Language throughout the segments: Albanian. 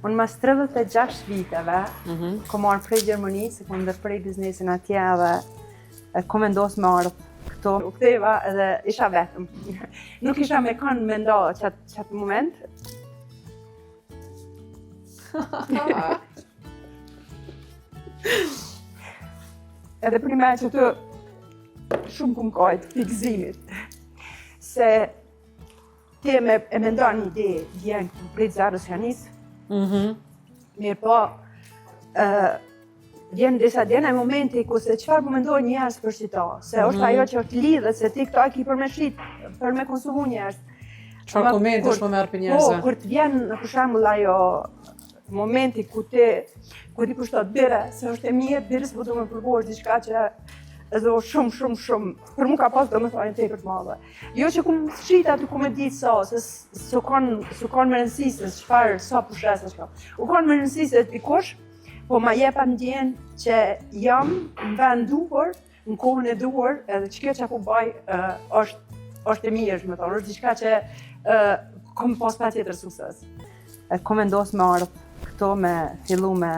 Unë mas 36 viteve, kom ardhë prej Gjermanisë, kom ndërprej biznesin atje edhe kom vendos me ardhë këtu. U ktheva edhe isha vetëm. Nuk isha me kanë me nda qatë moment. Edhe për me që të shumë kum kajt, prej gzimit. Se ti e mendon një ide, vjen këtu prej zeros ja nis. Mirë po, vjen disa vjen ai momenti ku se çfarë po mendojnë njerëz për qito, se është ajo që është lidhet, se ti këto e ki për me shit, për me konsumu njerëz. Çfarë komentesh po merr prej njerëzve? Po, kur të vjen për shembull ajo momenti ku ti kushtot bire, se është e mirë, bire se po du me provu, është diçka që edhe është shumë, shumë, shumë, për mu ka pas domethënë tepër të madhe. Jo që kum shit aty ku me ditë sa, se s'u kon me rëndësi se çfarë, sa po shes, çka. U kon me rëndësi se dikush, po ma jep atë ndjenjë që jam në vend duhur, në kohën e duhur, edhe që kjo që po baj, është e mirë, me thonë, është diçka që kom pas pa tjetër sukses. Kom vendos me ardhë këto me fillu me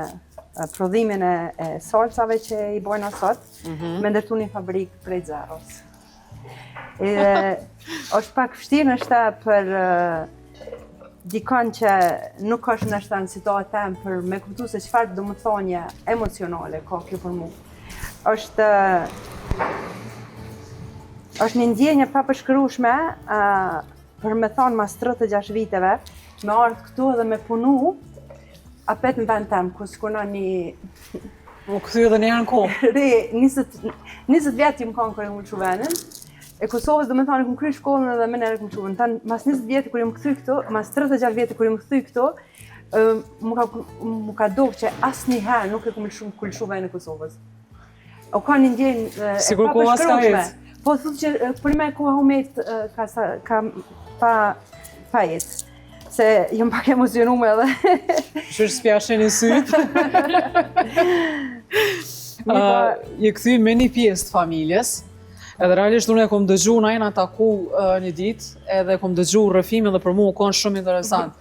prodhimin e salsave që i bojna sot, me ndërtu një fabrik prej zeros. Edhe është pak vështirë nështë për dikon që nuk është nështë në situatë tem për me kuptu se çfarë do më thonje emocionale ka kjo për mu. Është një ndjenjë e papërshkrueshme, për me thonë mas 36 viteve, me ardhë këtu edhe me punu, apet në vend tem, ku s'kuna një. U kthy edhe një herë në kohë. Re, 20 vjetë jam kanë kur jam lëshu venin. E Kosovës, do me thonë, kum kry shkollën edhe më nërë kum çu. Tan, mas 20 vjetë kur jam kthy këtu, mas 36 vjetë kur jam kthy këtu, mu ka dok që asnjëherë nuk e kum lëshu, ku lëshu venin e Kosovës. O ka një ndjenjë e Sigur koha s'ka papërshkrueshme. ecë. Po thotë që për me koha u met, ka, sa, ka pa, pa jetë. Se jam pak emocionume edhe. Qysh s'pja sheni sytë. Mirë, po. Je kthy me një pjesë të familjes. Edhe realisht unë e kom dëgju, na jena taku një ditë, edhe kom dëgju rrëfimin dhe për mua u kon shumë interesant.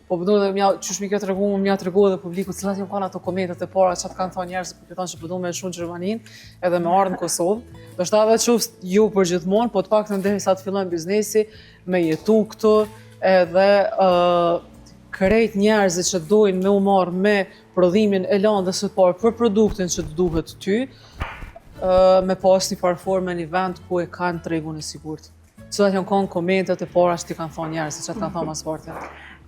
Po po du edhe mja, qysh mi ke tregu, mja tregu edhe publiku, cilat janë kanë ato komentet e para që atë kanë thonë njerëz, po thonë që po du me lëshu Gjermaninë, edhe me ardhë në Kosovë. Do shta edhe qoftë jo për gjithmonë, po të paktën derisa të fillon biznesi, me jetu këtu, edhe krejt njerëzit që dojnë me u marrë me prodhimin e landës së parë për produktin që të duhet ty, me pas një farë forme një vend ku e kanë tregun e sigurt. Cilat janë kanë komentet e para që ti kanë thonë njerëzit, që të kanë thonë mas parti?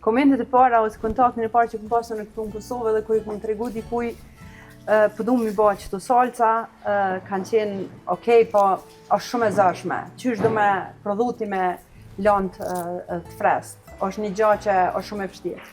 Komentet e para ose kontaktin e parë që kom pasur në këtu në Kosovë edhe kur i kom tregu dikuj, po du mi bë qëto salca, kanë qenë okej, po është shumë e zashme. Qysh do me prodhu ti me landë të freskët? Është një gjë që është shumë e vështirë.